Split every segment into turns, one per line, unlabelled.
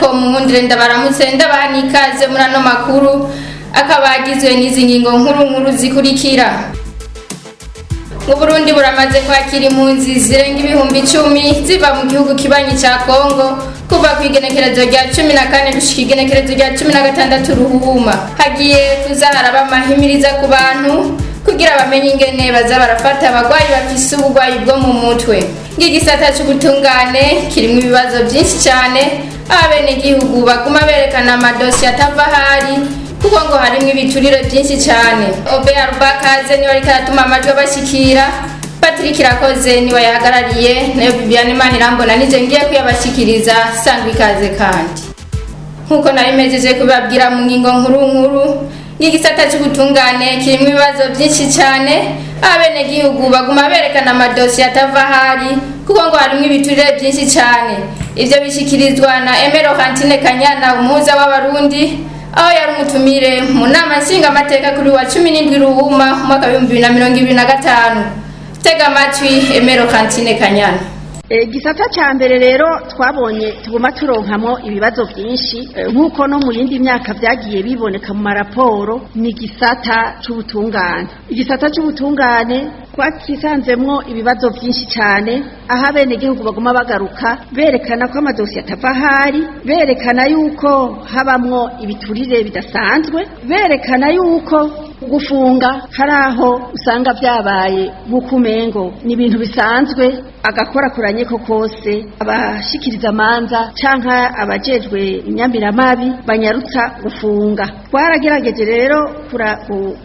Ariko munkundire ndabaramutse, ndabaha n'ikaze muri ano makuru, akaba agizwe n'izi ngingo nkuru nkuru zikurikira. Mu Burundi buramaze kwakira impunzi zirenga 10.000 ziva mu gihugu kibanyi ca Kongo kuva ku igenekerezo rya 14 gushika igenekerezo rya 16 Ruhuma. Hagiye kuza haraba amahimiriza ku bantu kugira bamenye ingene baza barafata abagwayi bafise ubugwayi bwo mu mutwe. Ng'igisata c'ubutungane kirimwo ibibazo vyinshi cane, aho abenegihugu baguma berekana amadosiye atava ahari, kuko ngo harimwo ibiturire byinshi cyane. Obe Arubakaze niwe ariko aratuma amajwi abashikira, Patrick Irakoze niwe yahagarariye, nayo Bibiane Manirambona nije ngiye kuyabashikiriza. Sangwa ikaze. Kandi nkuko nabimejeje kubabwira mu ngingo nkuru nkuru, n'igisata c'ubutungane kirimwo ibibazo byinshi cyane, abenegihugu baguma berekana amadosiye atava ahari, kuko ngo harimwo ibiturire byinshi cyane. Ivyo bishikirizwa na Emero Hantine Kanyana, umuhuza w'Abarundi, aho yari umutumire mu nama nshingamateka kuri wa 17 Ruhuma umwaka w'2025. Tega amatwi Emero Kantine Kanyana.
Igisata ca mbere rero twabonye tuguma turonkamwo ibibazo byinshi, nk'uko no mu yindi myaka vyagiye biboneka mu maraporo, ni igisata c'ubutungane. Igisata c'ubutungane twakisanzemwo ibibazo byinshi cyane, aho abenegihugu baguma bagaruka berekana ko amadosiye atava ahari, berekana yuko habamwo ibiturire bidasanzwe, berekana yuko gufunga hari aho usanga byabaye nk'uko umengo ni ibintu bisanzwe, agakorakoranye ko kose abashikiriza amanza canke abajejwe inyamiramabi banyarutsa gufunga. Twaragerageje rero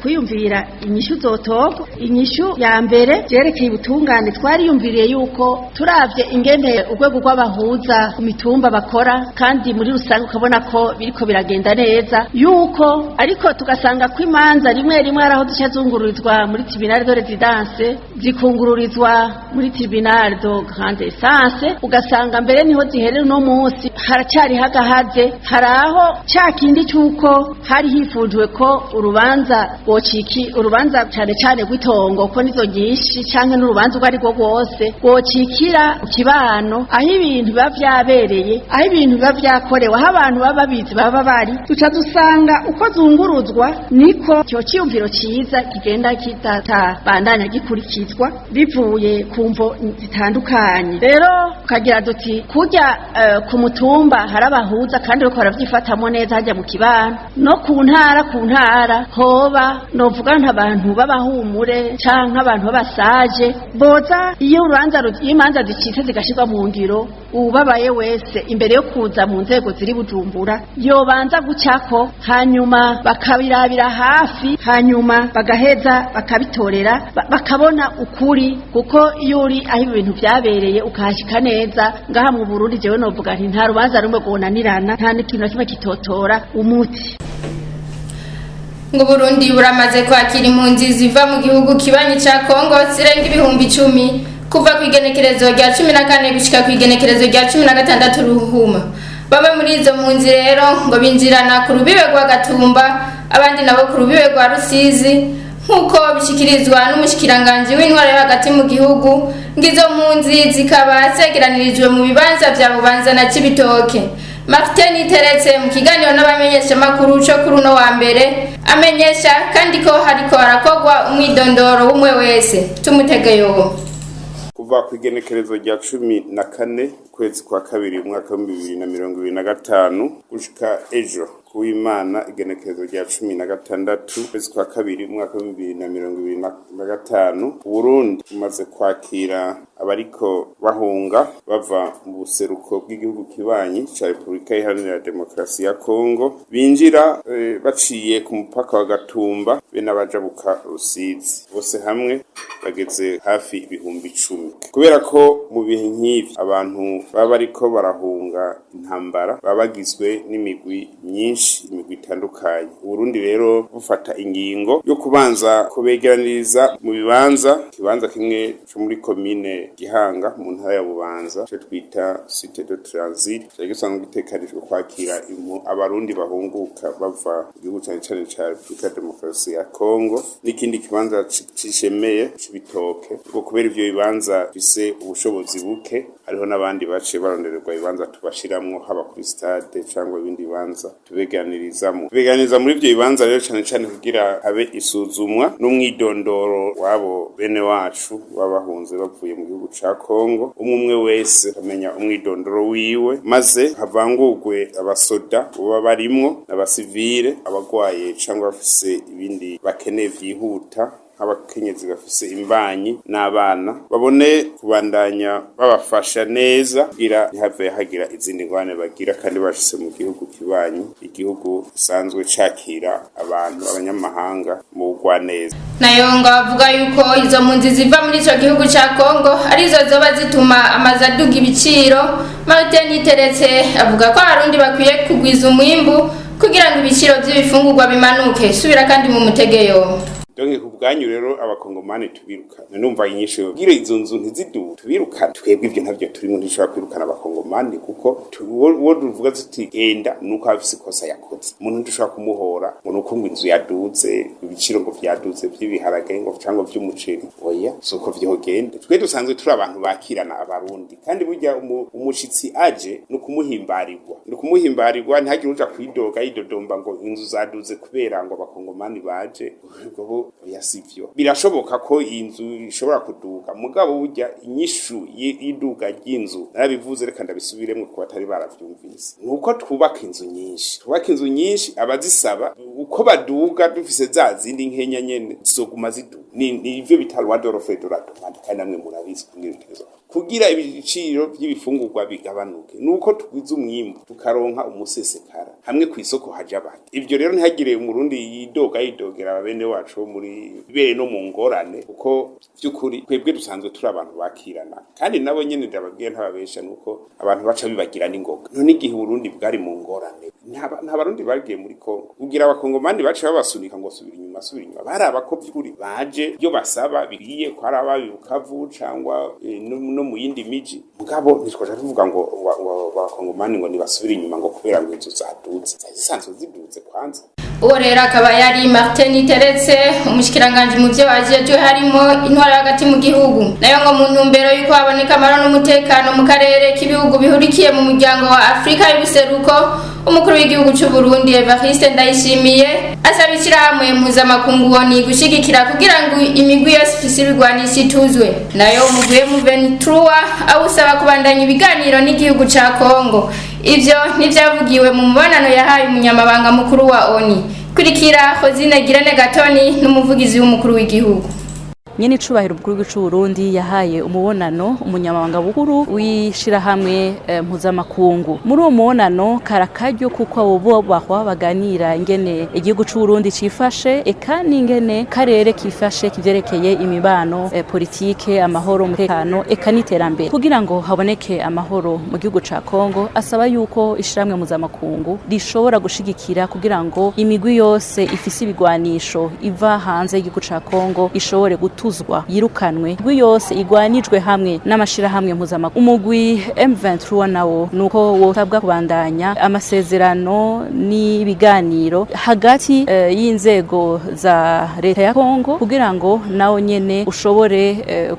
kwiyumvira inyishu zotorwa. Inyishu ya mbere vyerekeye ubutungane, twariyumviriye yuko turavye ingene urwego rw'abahuza ku mitumba bakora, kandi muri rusange ukabona ko biriko biragenda neza, yuko ariko tugasanga ko imanza rimwe rimwe hari aho zica zungururizwa muri tribunal de résidence, zikungururizwa muri tribunal de grande instance, ugasanga mbere niho ziherera. Uno munsi haracari hagahaze. Hari aho ca kindi c'uko hari hifujwe ko urubanza rwociki, urubanza cane cane rw'itongo, ko nizo nyinshi, canke n'urubanza urwo ari rwo rwose rwocikira ku kibano, aho ibintu biba vyabereye, aho ibintu biba vyakorewe, aho abantu baba babizi baba bari. Duca dusanga uko zunguruzwa niko icyo ciyumviro ciza kigenda kidatabandanya gikurikizwa, bivuye ku mvo zitandukanye. Rero tukagira duti kurya ku mutumba hari abahuza kandi bariko baravyifatamwo neza hajya mu kibano, no ku ntara, ku ntara hoba novuga nk'abantu b'abahumure canke abantu b'abasaje boza iyo urubanza, iyo imanza zicitse zigashirwa mu ngiro, uwubabaye wese imbere yo kuza mu nzego ziri Bujumbura yobanza gucako, hanyuma bakabirabira hafi, hanyuma bagaheza bakabitorera, bakabona ukuri. Kuko iyo uri aho ibintu vyabereye ukahashika neza, ngaha mu Burundi jewe novuga nti nta rubanza rumwe rwonanirana, nta n'ikintu na kimwe kitotora umuti.
Ngo Burundi buramaze kwakira impunzi ziva mu gihugu kibanyi ca Kongo zirenga 10.000 kuva ku igenekerezo rya 14 gushika ku igenekerezo rya 16 Ruhuma. Bamwe muri izo mpunzi rero ngo binjirana ku rubibe rwa Gatumba, abandi nabo ku rubibe rwa Rusizi, nk'uko bishikirizwa n'umushikiranganji w'intwaro yo hagati mu gihugu. Ngo izo mpunzi zikaba zegeranirijwe mu bibanza vya Bubanza na Cibitoke. Martin Teretse, mu kiganiro n'abamenyeshamakuru co kuri uno wa mbere, amenyesha kandi ko hariko harakorwa umwidondoro w'umwe wese. Tumutege yombi.
Kuva ku igenekerezo rya 14 ukwezi kwa kabiri umwaka w'2025 gushika ejo kuw'Imana, igenekerezo rya 16 ukwezi kwa kabiri umwaka w'2025, Burundi bumaze kwakira abariko bahunga bava mu buseruko bw'igihugu kibanyi ca Repubulika Iharanira Demokarasi ya Kongo, binjira baciye ku mupaka wa Gatumba be n'abajabuka Rusizi. Bose hamwe bageze hafi 10.000. Kubera ko mu bihe nk'ivi abantu baba bariko barahunga intambara baba bagizwe n'imigwi myinshi, imigwi itandukanye. bitandukanye. Uburundi rero bufata ingingo yo kubanza kubegeraniriza mu bibanza, ikibanza kimwe co muri komine Gihanga mu ntara ya Bubanza, ico twita site de transit, cari gisanzwe gitegekanijwe kwakira abarundi bahunguka bava mu gihugu cane cane ca Repubulika ya Demokarasi ya Kongo, n'ikindi kibanza cishemeye c'ibitoke. Ngo kubera ivyo bibanza bifise ubushobozi buke, hariho n'abandi baciye barondererwa ibibanza tubashiramwo, haba kuri stade cyangwa ibindi bibanza tubeganirizamwo. Tubeganiriza muri ivyo bibanza rero cane cane kugira habe isuzumwa n'umwidondoro wabo bene wacu baba bahunze bavuye mu gihugu ca Kongo, umwe umwe wese amenya umwidondoro wiwe, maze havangurwe abasoda baba barimwo n'abasivile, abagwaye cyangwa bafise ibindi bakeneye vyihuta, nk'abakenyezi bafise imbanyi n'abana, babone kubandanya babafasha neza kugira ntihave hagira izindi ngorane bagira kandi bashitse mu gihugu kibanyi, igihugu gisanzwe cakira abantu abanyamahanga mu bugwaneza.
Nayo ngo avuga yuko izo mpunzi ziva muri ico gihugu ca Kongo arizo zoba zituma amazu aduga ibiciro. Martin Niteretse avuga ko abarundi bakwiye kugwiza umwimbu kugira ngo ibiciro vy'ibifungurwa bimanuke. Subira kandi mu mutege yombi.
Donc ku bwanyu rero abakongomani tubirukana, numva inyishu bwire izo nzu ntizidu tubirukana twebwe, ivyo ntavyo turimo, ntishobora kwirukana abakongomani kuko uwo tuvuga tuti genda nuko afise ikosa yakoze. Umuntu ntushobora kumuhora ngo nuko ngo inzu yaduze ibiciro, ngo vyaduze vy'ibiharage ngo cyangwa vy'umuceri, oya, suko vyogenda. Twe dusanzwe turi abantu bakirana abarundi, kandi burya umushitsi aje ni ukumuhimbarirwa, ni ukumuhimbarirwa, ntihagire uja kwidoga yidodomba ngo inzu zaduze kubera ngo abakongomani baje. Ubwo oya, sivyo. Birashoboka ko inzu ishobora kuduga, mugabo burya inyishu y'iduga ry'inzu narabivuze, reka ndabisubiremwo ku batari baravyumvise, nuko twubaka inzu nyinshi, twubaka inzu nyinshi, abazisaba uko baduga dufise za zindi nkenya nyene zizoguma ziduga. Ni ivyo bita loi de l'offre et de la demande, kandi namwe murabizi kugira ibitekerezo. Kugira ibiciro by'ibifungurwa bigabanuke nuko tugwiza umwimbu, tukaronka umusesekara hamwe ku isoko haja bake. Ivyo rero ntihagire umurundi yidoga yidogera bene wacu bo muri bere no mu ngorane, kuko by'ukuri twebwe dusanzwe turi abantu bakirana, kandi nabo nyene ndababwiye ntababesha nuko abantu baca bibagira n'ingoga. None igihe Uburundi bwari mu ngorane, nta barundi bagiye muri Kongo kugira abakongomani baca babasunika ngo subira inyuma, subira inyuma. Baraba ko by'ukuri baje byo basaba biriye ko ari ababi Bukavu cyangwa no mu yindi miji, mugabo ntitwaja tuvuga ngo abakongomani ngo nibasubire inyuma ngo kubera ngo inzu zaduze, zari zisanzwe ziduze kwanza.
Uwo rero akaba yari Martin Teretse, umushikiranganji mu vyo ajejwe harimo intwaro hagati mu gihugu. Nayo ngo mu ntumbero y'uko haboneka amahoro n'umutekano mu karere k'ibihugu bihurikiye mu muryango wa Afrika y'ubuseruko, umukuru w'igihugu c'u Burundi Evariste Ndayishimiye asaba ishirahamwe mpuzamakungu ONU gushigikira kugira ngo imigwi yose ifise ibigwanisho ituzwe. Nayo umugwi M23 awusaba kubandanya ibiganiro n'igihugu ca Kongo. Ivyo ntivyavugiwe mu mubonano yahaye umunyamabanga mukuru wa ONU. Kurikira Hozine Girene Gatoni n'umuvugizi w'umukuru w'igihugu.
Nyene icubahiro umukuru w'igihugu c'u Burundi yahaye umubonano umunyamabanga bukuru w'ishirahamwe mpuzamakungu. Muri uwo mubonano karakaryo kuko abo bubahwa baganira ingene igihugu c'u Burundi cifashe, eka n'ingene karere kifashe kivyerekeye imibano, politike, amahoro, umutekano eka n'iterambere. Kugira ngo haboneke amahoro mu gihugu ca Kongo, asaba yuko ishirahamwe mpuzamakungu rishobora gushigikira kugira ngo imigwi yose ifise ibigwanisho iva hanze y'igihugu ca Kongo ishobore gutuzwa, yirukanwe, imigwi yose igwanijwe hamwe n'amashirahamwe mpuzamakungu. Umugwi M23 nawo nuko wosabwa kubandanya amasezerano n'ibiganiro hagati y'inzego za leta ya Kongo kugira ngo nawo nyene ushobore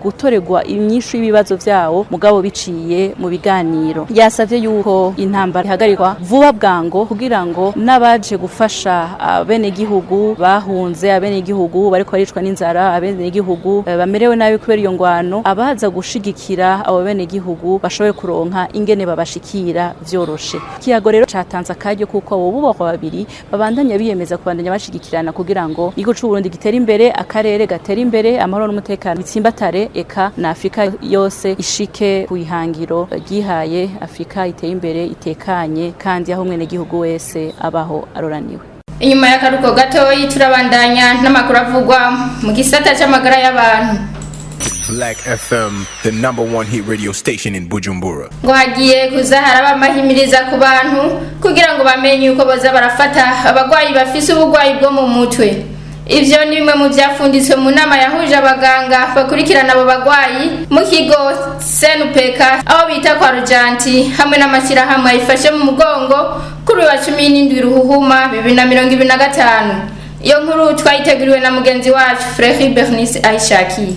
gutorerwa inyishu y'ibibazo vyawo, mugabo biciye mu biganiro. Yasavye yuko intambara ihagarikwa vuba bwango kugira ngo n'abaje gufasha abenegihugu bahunze, abenegihugu bariko baricwa n'inzara, abenegihugu bamerewe nabi kubera iyo ngwano, abaza gushigikira abo benegihugu bashoboye kuronka ingene babashikira vyoroshe. Ikiyago rero catanze akaryo kuko abo bubahwa babiri babandanya biyemeza kubandanya bashigikirana kugira ngo igihugu c'u Burundi gitere imbere, akarere gatere imbere, amahoro n'umutekano bitsimbatare, eka na Afrika yose ishike ku ihangiro ryihaye, Afrika iteye imbere, itekanye, kandi aho umwenegihugu wese abaho aroraniwe.
Inyuma y'akaruko gatoyi turabandanya n'amakuru avugwa mu gisata c'amagara y'abantu.
Black FM, the number one hit radio station in Bujumbura.
Ngo hagiye kuza haraba amahimiriza ku bantu kugira ngo bamenye uko boza barafata abagwayi bafise ubugwayi bwo mu mutwe. Ivyo ni bimwe mu vyafunditswe mu nama yahuje abaganga bakurikirana abo bagwayi mu kigo Senupeka aho bita kwa Rujanti, hamwe n'amashyirahamwe ayifashe mu mugongo, kuri uyu wa 17 Ruhuhuma 2025. Iyo nkuru twayiteguriwe na mugenzi wacu Freri Bernice Aishakiye.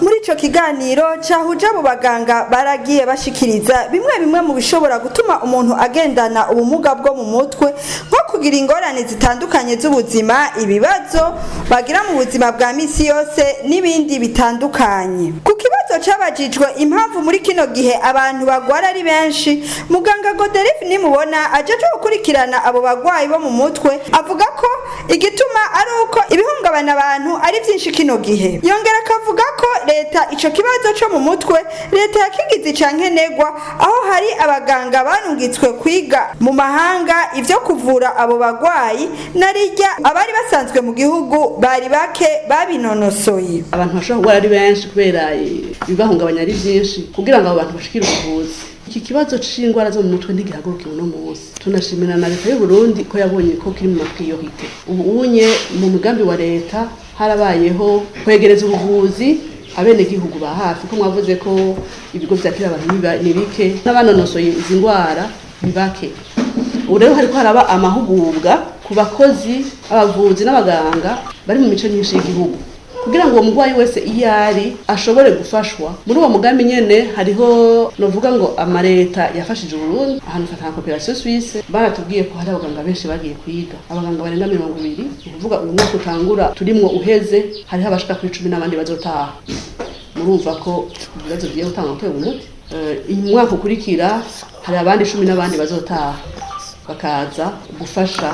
Muri ico kiganiro cahuje abo baganga, baragiye bashikiriza bimwe bimwe mu bishobora gutuma umuntu agendana ubumuga bwo mu mutwe, nko kugira ingorane zitandukanye z'ubuzima, ibibazo bagira mu buzima bwa misi yose n'ibindi bitandukanye. Ku kibazo cabajijwe impamvu muri kino gihe abantu bagwara ari benshi, muganga Goderive Nimubona ajejwe gukurikirana abo bagwayi bo mu mutwe avuga ko igituma ari uko ibihungabana abantu ari vyinshi kino gihe. Yongera akavuga ko leta ico kibazo co mu mutwe leta yakigize ica nkenerwa, aho hari abaganga barungitswe kwiga mu mahanga ivyo kuvura abo bagwayi, narirya abari basanzwe mu gihugu bari bake babinonosoye.
Abantu bashobora kurwara ari benshi kubera ibibahungabanya ari byinshi. Kugira ngo abo bantu bashikire ubuvuzi, iki kibazo c'indwara zo mu mutwe ntigihagurukiwe uno munsi. Tunashimira na leta y'u Burundi ko yabonye ko kiri mu ma priorités. Ubu unye mu mugambi wa leta harabayeho kwegereza ubuvuzi abenegihugu ba hafi, ko mwavuze ko ibigo vyakira abantu ni bike, n'abanonosoye izi ndwara ni bake. Ubu rero hariko haraba amahugurwa ku bakozi, abavuzi n'abaganga bari mu mice myinshi y'igihugu, kugira ngo uwo murwayi wese iyo ari ashobore gufashwa. Muri uwo mugambi nyene hariho novuga ngo amareta yafashije Uburundi, ahantu fata nka Coopération Suisse, baratubwiye ko hari abaganga benshi bagiye kwiga, abaganga barenga 20. Ni ukuvuga uyu mwaka utangura turimwo uheze hariho abashika kuri 10 n'abandi bazotaha. Murumva ko ibibazo bigiye gutanga gutorwa umuti. Uyu mwaka ukurikira hari abandi 10 n'abandi bazotaha, bakaza gufasha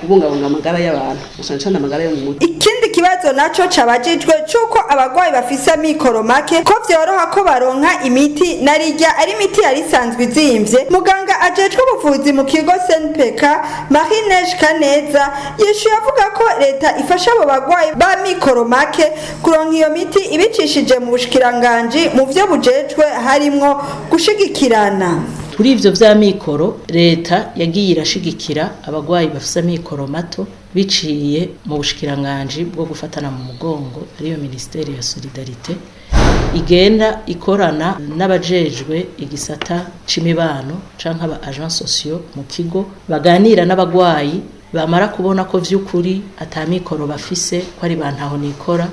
kubungabunga amagara y'abantu, na cane cane amagara yo mu mutwe.
Ikindi kibazo naco cabajijwe c'uko abagwayi bafise amikoro make ko vyoroha ko baronka imiti, narirya ari imiti yari isanzwe izimvye, muganga ajejwe ubuvuzi mu kigo SNPK Marie Kaneza yishuye avuga ko leta ifasha abo bagwayi b'amikoro make kuronka iyo miti ibicishije mu bushikiranganji mu vyo bujejwe harimwo gushigikirana.
Kuri ivyo vy'amikoro, leta yagiye irashigikira abagwayi bafise amikoro mato biciye mu bushikiranganji bwo gufatana mu mugongo, ariyo ministeri ya Solidarité, igenda ikorana n'abajejwe igisata c'imibano canke aba agents sociaux mu kigo, baganira n'abagwayi, bamara kubona ko vy'ukuri ata mikoro bafise, ko ari bantaho nikora,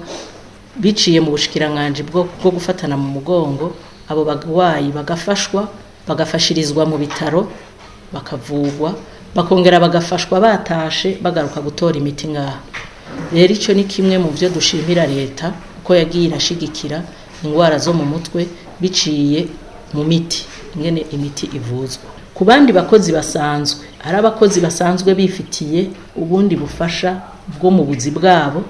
biciye mu bushikiranganji bwo gufatana mu mugongo, abo bagwayi bagafashwa, bagafashirizwa mu bitaro, bakavugwa, bakongera bagafashwa batashe bagaruka gutora imiti ngaha. Rero ico ni kimwe mu byo dushimira leta, ko yagiye irashigikira indwara zo mu mutwe biciye mu miti, ingene imiti ivuzwa. Ku bandi bakozi basanzwe, hari abakozi basanzwe bifitiye ubundi bufasha bwo mu buzi bwabo,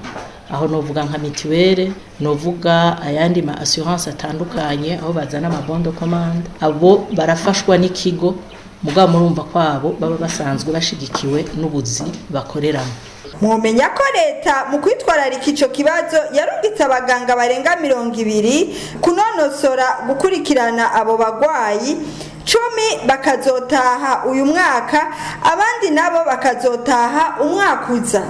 aho novuga nka mutuelle, novuga ayandi ma assurance atandukanye, aho bazana ama bons de commande, abo barafashwa n'ikigo. Mugabo murumva kwabo baba basanzwe bashigikiwe n'ubuzi bakoreramo.
Mwomenya ko leta mu kwitwararika ico kibazo yarungitse abaganga barenga 20 kunonosora gukurikirana abo bagwayi, 10 bakazotaha uyu mwaka, abandi nabo bakazotaha umwaka uza.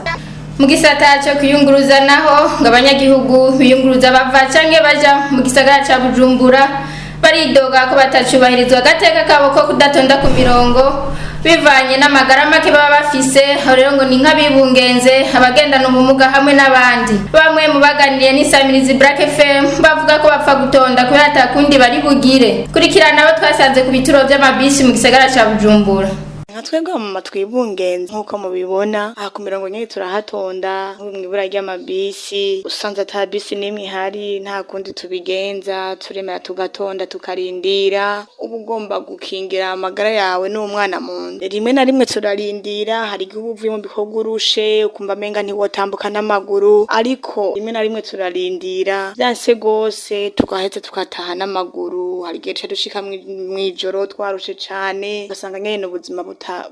Mu gisata cyo kwiyunguruza naho, ngo abanyagihugu biyunguruza bava canke baja mu gisagara ca Bujumbura baridoga ko batacubahirizwa agateka kabo ko kudatonda ku mirongo bivanye n'amagara make baba bafise. Aho rero ngo ni nk'abibungenze, abagendana ubumuga hamwe n'abandi. Bamwe mu baganiriye n'isamirizi Black FM bavuga ko bapfa gutonda kubera atakundi bari bugire. Kurikirana abo twasanze ku bituro vy'amabisi mu gisagara ca Bujumbura.
Nka twebwe abamama twibungenze, nk'uko mubibona aha ku mirongo nyine turahatonda. Nk'ubu mw'ibura ry'amabisi, usanze ata bisi n'imwe ihari, nta kundi tubigenza, turemera tugatonda, tukarindira. Uba ugomba gukingira amagara yawe n'umwana mu nda. Rimwe na rimwe turarindira, hari igihe uba uvuye mu bikorwa urushe, ukumva amenga ntiwotambuka n'amaguru, ariko rimwe na rimwe turarindira, vyanse gose tugaheza tugataha n'amaguru. Hari igihe duca dushika mw'ijoro twarushe cane, ugasanga nyene ubuzima buta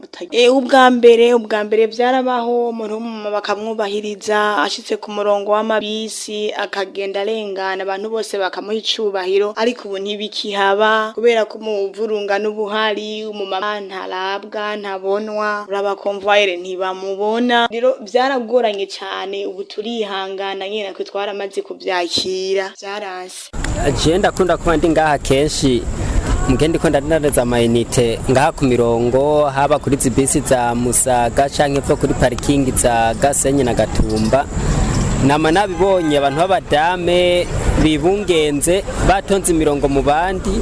ubwa mbere vyarabaho, umuntu w'umumama bakamwubahiriza, ashitse ku murongo w'amabisi akagenda arengana, abantu bose bakamuha icubahiro. Ariko ubu ntibikihaba kubera ko umuvurungano ubuhari, umumama ntarabwa, ntabonwa, uraba convoyeur ntibamubona. Rero vyaragoranye cane. Ubu turihangana nyene, natwe twaramaze kuvyakira, vyaranse.
Je ndakunda kuba ndi ngaha kenshi, mugende ko ndadandariza amayinite ngaha ku mirongo, haba kuri izi bisi za Musaga canke epfo kuri parikingi za Gasenyi na Gatumba. Nama nabibonye abantu b'abadame bibungenze batonze imirongo mu bandi.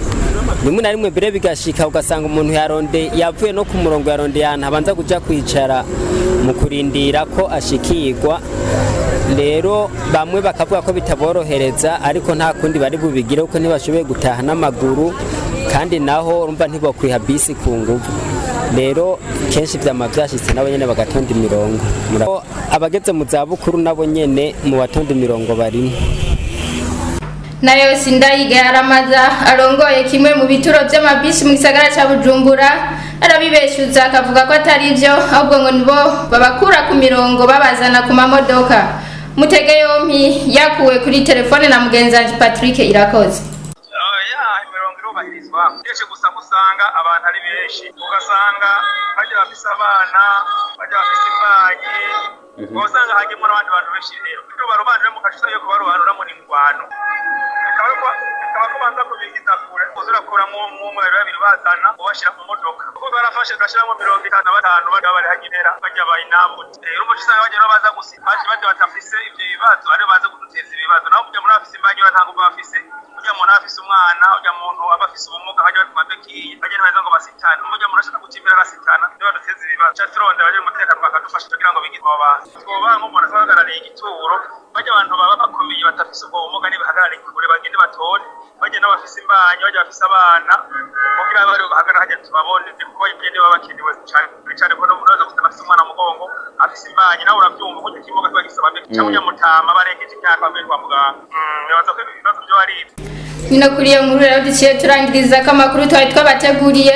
Rimwe na rimwe mbere bigashika ugasanga umuntu yaronde, yavuye no ku murongo, yarondeye ahantu abanza kuja kwicara mu kurindira ko ashikirwa. Rero bamwe bakavuga ko bitaborohereza, ariko nta kundi bari bubigire kuko ntibashoboye gutaha n'amaguru, kandi naho urumva ntibokwiha bisi ku nguvu. Rero kenshi vyama vyashitse nabo nyene bagatonda imirongo. Abageze mu zabukuru nabo nyene mu batonda imirongo barimo.
Nayo Sindayiga Yaramaza, arongoye kimwe mu bituro vy'amabisi mu gisagara ca Bujumbura, arabibeshuza, akavuga ko atari vyo, ahubwo ngo nibo babakura ku mirongo babazana ku mamodoka. Mutege yompi, yakuwe kuri telefone na mugenzi wanje Patrick Irakoze.
Ya, imirongo irubahirizwa kenshi, gusa usanga abantu ari benshi, ugasanga bajya bafise abana, bajya bafise imbanyi, usanga hagimwo n'abandi bantu benshi. Rero iyo barobanura mu kasho yo kubarobanuramo ni ingwano, bikaba ko banza kubigiza kure, uza urakuramwo umwe umwe, babiri babiri, bazana ubashira mu modoka, kuko barafashe tugashiramwo 55 bajya bari hagimera bajya bayinabo. Urumva usanga bajya baza gusa baje bajya batafise ivyo bibazo, aribo baza kuduteza ibibazo. Naho ujya muri afise imbanyi, ntabwo bafise, ujya muntu afise umwana, ujya muntu aba afise ubumuga, bajya bari ku mabekiye, bajya ntibaza ngo basitane. Ujya muntu ashaka guca imbere arasitana, niba baduteza ibibazo ca turondera abaje umutekano bakadufasha kugira ngo bigire abo bantu. Twoba nk'umuntu ahagarariye igituro, bajya abantu baba bakomeye batafise ubwo bumuga nibahagarare kure, bagende batore bajya n'abafise imbanyi, bajya bafise abana, kugira bari bahagarara hajya tubabone, kuko bagende baba bakenewe cane cane, kuko n'umuntu gusa afise umwana mu mugongo, afise imbanyi, nawe uravyumva ko ikimuga kiba gifise amabeki, cyangwa ujya mutama barengeje imyaka bavuye kwa muganga. Nibaza ko ibibazo vyo ari ivyo.
Nino kuri iyo nkuru rero duciye turangiriza ko amakuru twari twabateguriye,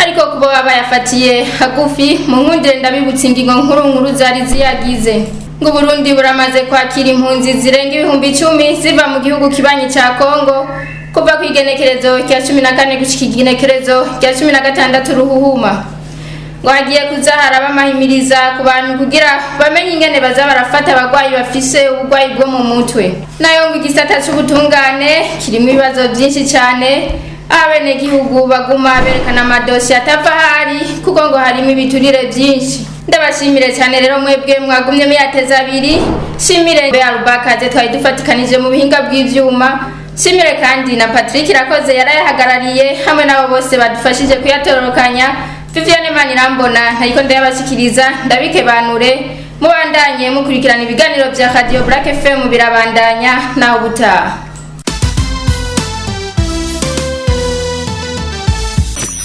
ariko kuba baba bayafatiye hagufi, mu nkundire ndabibutsa ingingo nkuru nkuru zari ziyagize. Ngo Burundi buramaze kwakira impunzi zirenga 10,000 ziva mu gihugu kibanyi ca Kongo kuva ku igenekerezo rya 14 gushika igenekerezo rya 16 Ruhuhuma. Ngo hagiye kuza haraba amahimiriza ku bantu kugira bamenye ingene baza barafata abagwayi bafise uburwayi bwo mu mutwe. Nayo ngo igisata c'ubutungane kirimo ibibazo vyinshi cane, aho abenegihugu baguma berekana amadosiye atava ahari, kuko ngo harimo ibiturire vyinshi. Ndabashimire cyane rero mwebwe mwagumye muyateza abiri. Shimire Arubakaze twari dufatikanije mu bihinga bw'ivyuma. Shimire kandi na Patrick Irakoze yarayahagarariye, hamwe n'abo bose badufashije kuyatororokanya. Viviane Manirambona ntariko ndayabashikiriza, ndabikebanure, mubandanye mukurikirana ibiganiro vya Radio Black FM, birabandanya. Naho ubutaha.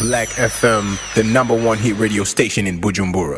Black FM, the number one hit radio station in Bujumbura.